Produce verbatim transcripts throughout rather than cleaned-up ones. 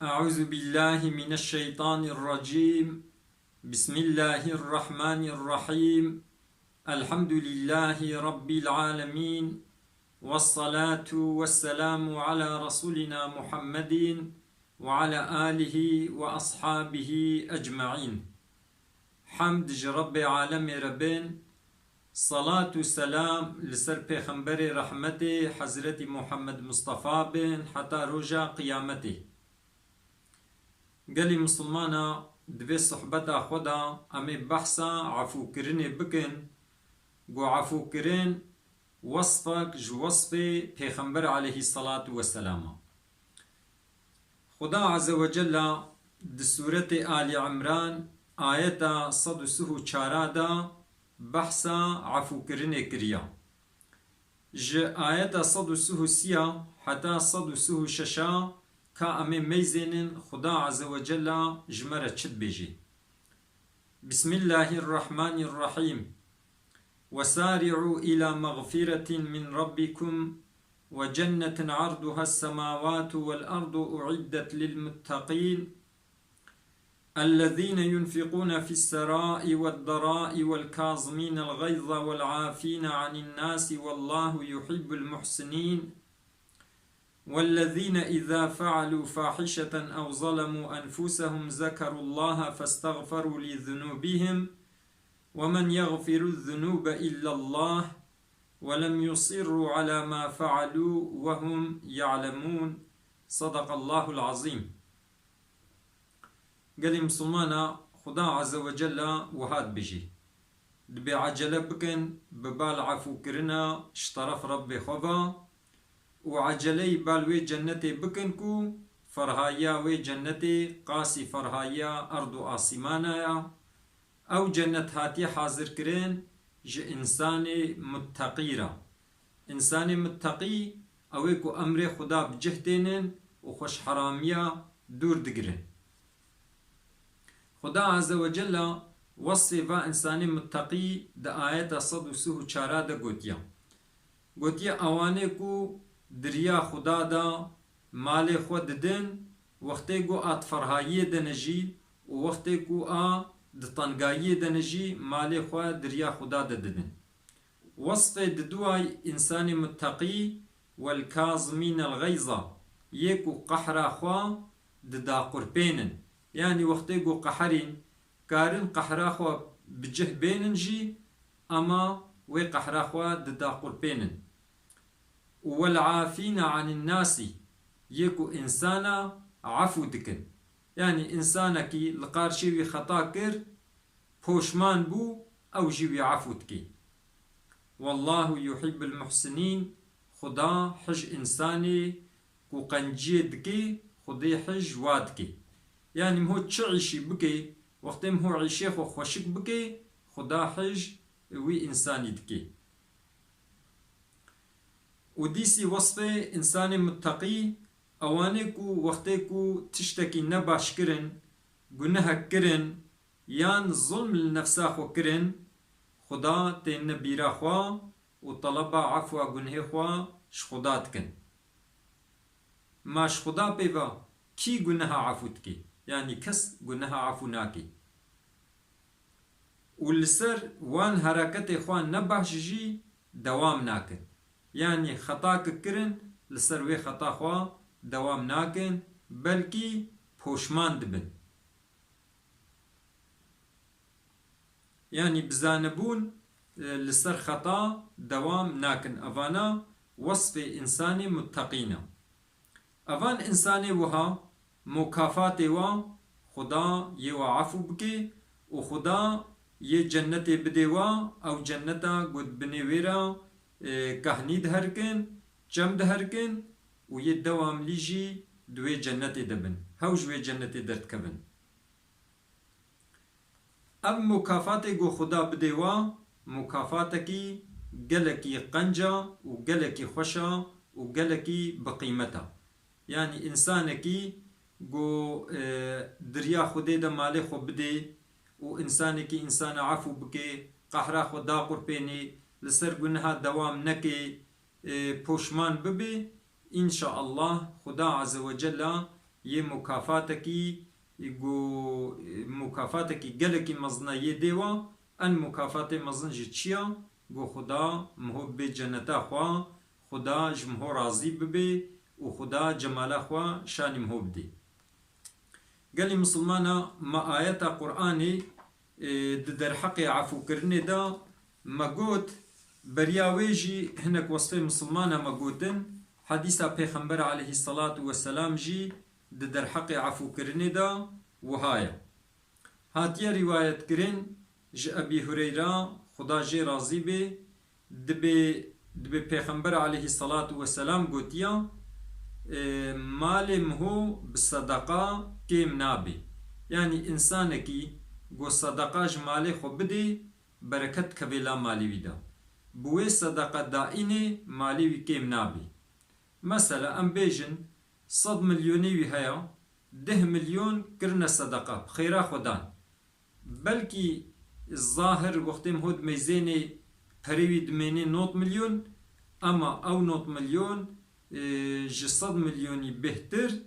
أعوذ بالله من الشيطان الرجيم. بسم الله الرحمن الرحيم. الحمد لله رب العالمين. والصلاة والسلام على رسولنا محمد وعلى آله وأصحابه أجمعين. Hemd ji Rebbê alemê re bin, salat û selam li ser Pêxemberê rehmetê Hezretî Muhammed Mustafa bin heta roja qiyametê. Gelî misilmana, di vê sohbeta xwe de em ê behsa efûkirinê bikin, ku efûkirin wesfek ji wesfê Pêxember aleyhî selatu weselam e. Xuda Azze ve Cella di Sûretê Alî Imran ayeta sed û sih û çar de behsa efûkirinê kiriya. Ji ayeta sed û sih û sê heta sed û sih û şeş ka em ê meyzênin Xuda Azze ve Cella ji me re çi dibêjê. Bismillahirrahmanirrahîm. وسارعوا إلى مغفرة من ربكم وجنة عرضها السماوات والأرض أعدت للمتقين الذين ينفقون في السراء والضراء والكاظمين الغيظ والعافين عن الناس والله يحب المحسنين والذين إذا فعلوا فاحشة أو ظلموا أنفسهم ذكروا الله فاستغفروا لذنوبهم ومن يغفر الذنوب إلا الله ولم يصروا على ما فعلوا وهم يعلمون. صدق الله العظيم. Gelê misilmana, Xuda Azze ve Cella wiha dibêjî, dibê ecele bikin bi bal efûkirina ji teref Rebbê xwe ve û eceleyî bal wê cennetê bikin ku ferhayiya wê cennetê qasî ferhayiya erd û asîmana ya. Ew cennet hatiye hazirkirin ji însanê mutteqî re. Însanê mutteqî ew ê ku emrê Xuda bi cih tênin û xwe ji heramiya dûr digirin. Xuda Azze ve Cella wesfê va însanê mutteqî di ayeta sed û sih û çar de gotiye. Gotiye, ewanê ku di riya Xuda de malê xwe didin, wextê ku a di ferhayiyê de ne jî û wextê ku a di tengayiyê de ne jî malê xwe di riya Xuda de didin. Wesfê diduway însanê mutteqî, wel kazimînel geyza, yê ku qehra xwe didaqurpênin. Yanî wextê ku qeherîn, karin qehra xwe bi cih bênin jî, ema wê qehra xwe didaqurpênin. Û wel afîne anîn nasî, yê ku însana efû dikin. Yanî însanekî li qarşî wî xeta kir, poşman bû, ew jî wî efû dikê. Wallahu yuhibbul muhsinîn, Xuda hij însanê ku qenciyê dikê, Xwedê hij wa dikê. Yanî miho çi îşî bikê, wextê miho îşê xwe xweşik bikê, Xuda hij wî însanî dikê. Û dîsî wesfê însanê mutteqî, ewanê ku wextê ku tiştekî nebaş kirin, gunehek kirin, yan zulm li nefsa xwe kirin, Xuda têne bîra xwe û teleba efwa gunehê xwe ji Xuda dikin. Ma ji Xuda pê ve kî guneha efû dike? Yanî kes guneha efû nake. Û li ser wan hereketê xwe nebaş jî dewam nakin. Yanî xeta ki kirin, li ser wê xeta xwe dewam nakin, belkî poşman dibin. Yanî bi zanebûn, e, li ser xeta dewam nakin. Evana wesfê însanê mutteqî ne. Evan însanê wiha, mukafatê wa, Xuda yê wa efû bike û Xuda yê cennetê bidê wa, ew cenneta ku di binê wê re, e, kahnî diherikin, çem diherikin û yê dewamlî jî di wê cennetê de bin. Hew ji wê cennetê derdikevin. Ev mukafatê ku Xuda bidê wa, mukafatekî gelekî qenc e û gelekî xweş e û gelekî bi qîmet e. Yanî însanekî ku, e, di riya Xwedê de malê xwe bidê û însanekî însana efû bike, qehra xwe daqurpênê, li ser guneha dewam neke, e, poşman bibe, înşaallah Xuda Azze ve Cella yê mukafatekî, go, mukafatekî gelekî mezin e yê dê wan, en mukafatê mezin jî çi ya? Go Xuda miho bibê cenneta xwe, Xuda ji miho razî bibê û Xuda cemala xwe şanî miho bidê. Gelî misilmana, me ayeta Qur'anê, e, di derheqê efûkirinê de me got, beriya wê jî hinek wesfê misilmana me gotin, hedîsa Pêxember aleyhisselatu vesselam jî di derheqê efûkirinê de wiha ye. Hatiye rîwayetkirin ji Ebî Hureyra, Xuda jê razî bê, dibê, dibê Pêxember aleyhisselatu vesselam gotiya, e, malê miho bi sedeqa kêm nabê. Yanî însanekî go sedeqa ji malê xwe bidê, bereket dikeve la malê wî de. Bi wê sedeqa daînê malê wî kêm nabê. Mesela em bêjin sed milyonê wî heya, deh milyon kirine sedeqa, bi xêra xwe dan. Belkî zahir wextê miho dimeyzênê perê wî dimênê nod milyon, ama ew nod milyon, e, ji sed milyonî bêhtir,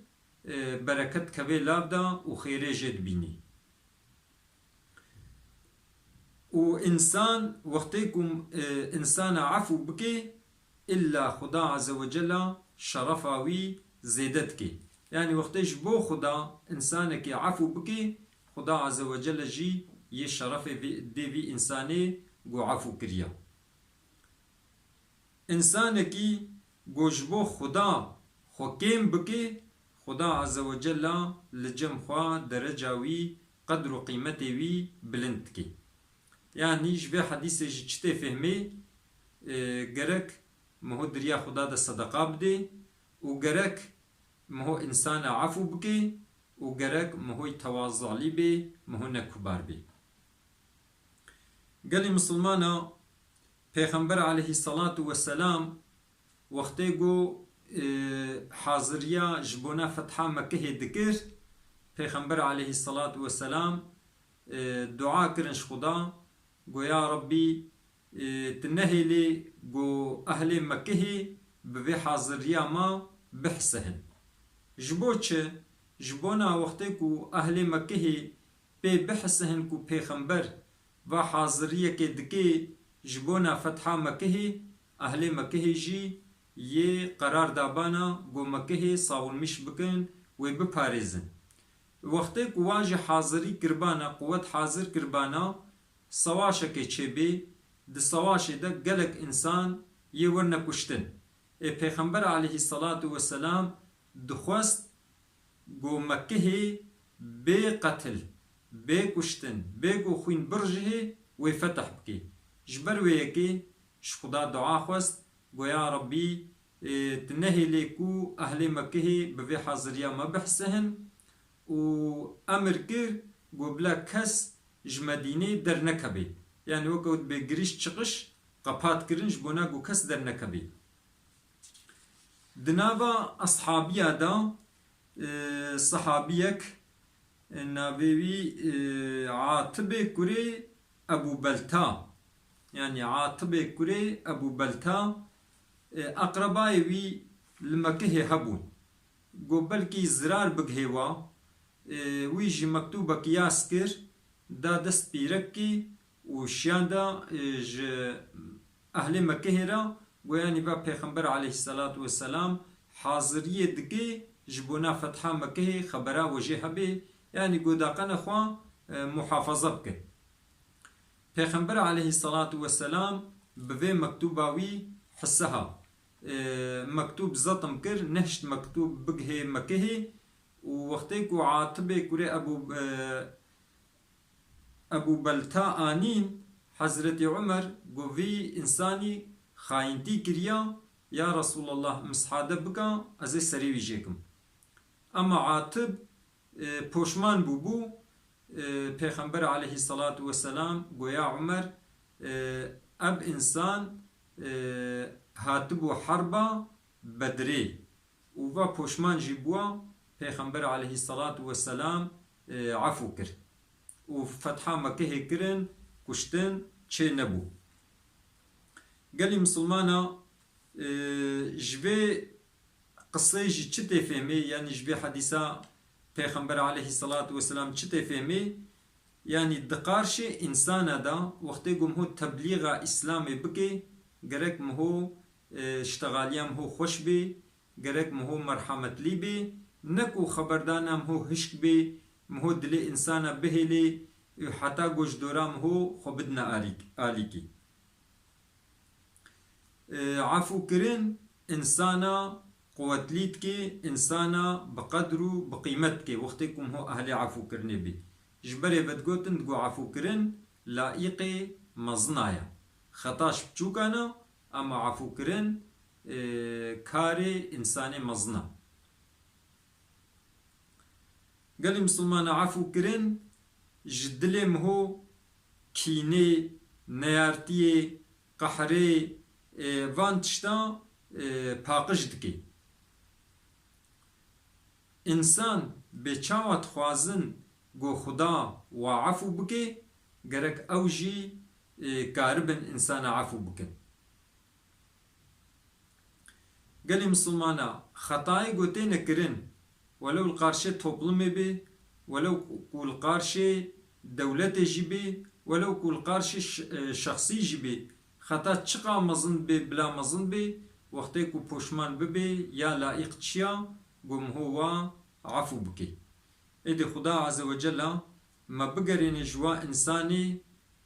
e, bereket dikevê lav de û xêrê jê dibînî. Û însan wextê ku, e, însana efû bike, îlla Xuda Azze ve Cella şerefa wî zêde dike. Yanî wextê ji bo Xuda însanekî efû bike, Xuda Azze ve Celle jî yê şerefê vê, dê vî însanê ku efû kiriya. Însanekî ku ji bo Xuda xwe kêm bike, Xuda Azze ve Cella li cem xwe dereca wî, qedr û qîmetê wî bilind dike. Yanî ji vê hedîsê jî çi tê fehmê? E, gerek miho di riya Xuda de sedeqa bidê û gerek miho însana efû bike û gerek mihoy tewazelî bê, miho ne kubar bê. Gelî misilmana, Pêxember aleyhisselatu vesselam wextê ku, e, haziriya ji bona fetha Mekkehê dikir, Pêxember aleyhisselatu vesselam, e, dua kirin ji Xuda, go ya Rebbî, e, tu nehêlê ku ehlê Mekkehê bi vê haziriya me bihsihin. Ji bo çi? Ji bona wextê ku ehlê Mekkehê pê bihisihin ku Pêxember va haziriyekê dike ji bona fetha Mekihê, ehlê Mekihê jî yê qerar dabana ku Mekihê sawilmîş bikin, wê biparêzin. Wextê ku wan jî hazirî kiribana, quwet hazir kiribana, sewaşekê çêbê, di sewaşê de gelek însan yê werine kuştin. Ê Pêxember aleyhisselatu vesselam dixwest ku Mekihê bê qetil, bê kuştin, bê ku xwîn birjihê wê fetih bikê. Ji ber wê yekê ji Xuda dua xwest, go ya Rebbî, ê, tu nehêlê ku ehlê Mekihê bi vê haziriya me bihsihin û emir kir ku bila kes ji Medînê dernekevê. Yanî weke dibê girîş, çiqiş qepat kirin ji bona ku kes dernekevê. Di nava eshabiya de, e, sehabiyek, e, navê wî, e, Atibê kurê Ebû Belta. Yanî Atibê kurê Ebû Belta, e, eqrebayê wî li Mekihê hebûn. Got belkî zirar bigihê wa, e, wî jî mektûbek yas kir, da dest pîrekî û şiyan da, e, ji ehlê Mekihê re, goyanî va Pêxember aleyhisselatu vesselam haziriyê dike ji bona fetha Mekihê, xebera we jê hebe, yanî godaqene xwe, e, muhafaza bike. Pêxember aleyhisselatu vesselam bi vê mektûba wî hisiha, e, mektûb zetm kir, nehişt mektûb bigihê Mekihê û wextê ku Atibê kurê Ebû, e, Ebû Belta anîn, Hezretî Umer got, vî însanî xayîntî kiriya, ya Resûlallah, misade bika, ez ê serê wî jêkim. Ema Atib, e, poşman bûbû, e, Pêxember aleyhisselatu vesselam got, ya Umer, e, ev însan, e, hatibû herba Bedrê û va poşman jî bûa, Pêxember aleyhisselatu vesselam, e, efû kir û fetha Mekihê kirin, kuştin çê nebû. Gelî misilmana, e, ji vê qisê jî çi tê fêhmê, yanî ji vê hedîsa Pêxember aleyhisselatu vesselam çi tê fêhmê? Yanî di qarşê însana de wextê ku miho teblîxa Îslamê bike, gerek miho, e, ştexaliya miho xweş bê, gerek miho merhametlî bê, ne ku xeberdana miho hişk bê, miho dilê însana bihêlê û heta ku ji dora miho xwe bidine alîk-, alîkî. E, efûkirin însana quwetlî dike, însana bi qedr û bi qîmet dike, wextê ku miho ehlê efûkirinê bê. Ji berê ve digotin, digo efûkirin laîqê mezina ye. Xeta ji biçûkan e, ama efûkirin, e, karê însanê mezin e. Gelî misilmana efûkirin ji dilê miho kînê, neyartiyê, qehrê, e, van tişta, e, paqij dike. Însan bê çawa dixwazin ku Xuda wa efû bike, gerek ew jî, e, karibin însana efû bikin. Gelê misilmana, xetayê ku têne kirin, welew li qarşê toplumê bê, welew ku li qarşê dewletê jî bê, welew ku li qarşê ş-, e, şexsî jî bê, xeta çiqa mezin bê, bila mezin bê, wextê ku poşman bibê, ya laîq çiya, ku miho wa efû bike. Êdî Xuda Azze ve Cella me bigerêne ji wa însanê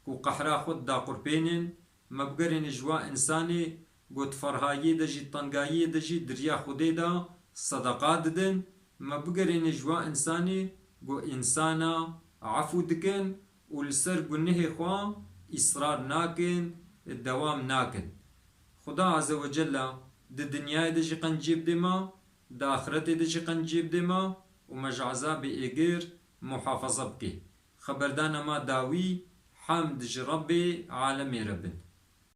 ku qehra xwe daqurpênin, me bigerêne ji wa însanê ku di ferhayiyê de jî, tengayiyê de jî di riya Xwedê de sedeqa didin, me bigerêne ji wa însanê ku însana efû dikin û li ser gunehê xwe îsrar nakin, dewam nakin. Xuda Azze ve Cella di dinyayê de jî qenciyê bidê me, di axiretê de jî qenciyê bidê me û me ji ezabê êgir muhafaza bike. Xeberdana me dawî, hemd ji Rebbê alemê re bin.